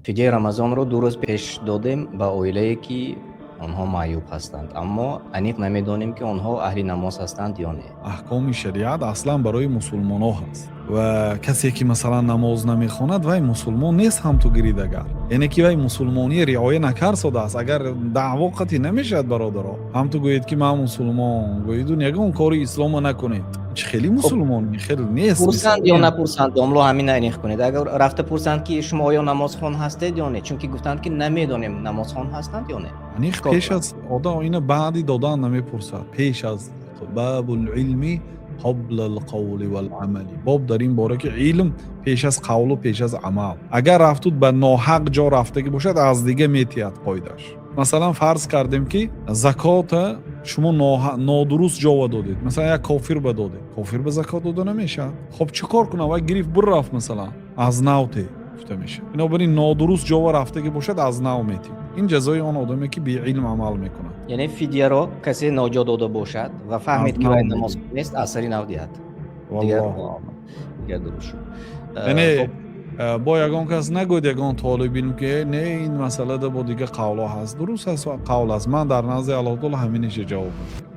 Фидияи Рамазонро 2 рӯз пеш додем ба оилае, ки онҳо маъюб ҳастанд, аммо аниқ намедонем, ки онҳо аҳли намоз ҳастанд ё не. Аҳкоми шариат аслан барои мусулмонҳо ҳаст ва касе ки, масалан, намоз намехонад, вай мусулмон нест. Ҳам ту гирид, агар яъне ки вай мусулмонӣ риоя накарсодааст, агар даъво қатъӣ намешавад, бародаро. Ҳам ту гӯед, ки ман мусулмон гӯеду ягон кори исломо накунед, чӣ хеле мусулмон хеле нест. Пурсанд ё напурсанд, домло, ҳамин аниқ кунед. Агар рафта пурсанд, ки шумо оё намозхон ҳастед ё не, чунки гуфтанд, ки намедонем, намозхон ҳастанд ё не. Аниқ пеш аз одам ина баъди додан намепурсад. Пеш аз باب العلم قبل القول والعمل, боб дар ин бора, ки илм пеш аз қавлу пеш аз амал. Агар рафтуд, ба ноҳақ ҷо рафтагӣ бошад, аз дига метиҳад. Қоидаш, масалан, фарз кардем, ки закота шумо нодуруст ҷова додед, масалан, як кофир ба додед. Кофир ба закот дода намешавад. Хоб, чӣ кор кунам? Вай гирифт, бур рафт, масалан, аз нав те гуфта мешавад. Бинобар ин нодуруст ҷова рафтагӣ бошад, аз нав метиҳ. Ин ҷазои он одаме, ки беилм амал мекунад. Яъне фидияро касе ноҷо дода бошад ва фаҳмид, ки вай намоз нест, аз сари нав диҳад. Дигар дуруст шуд. Яъне бо ягон кас нагӯед, ягон толибилм, ки не, ин масъалада бо дига қавлҳо ҳаст. Дуруст аст, қавл аст. Ман дар назди Аллоҳ таоло ҳаминиша ҷавоб медиҳам.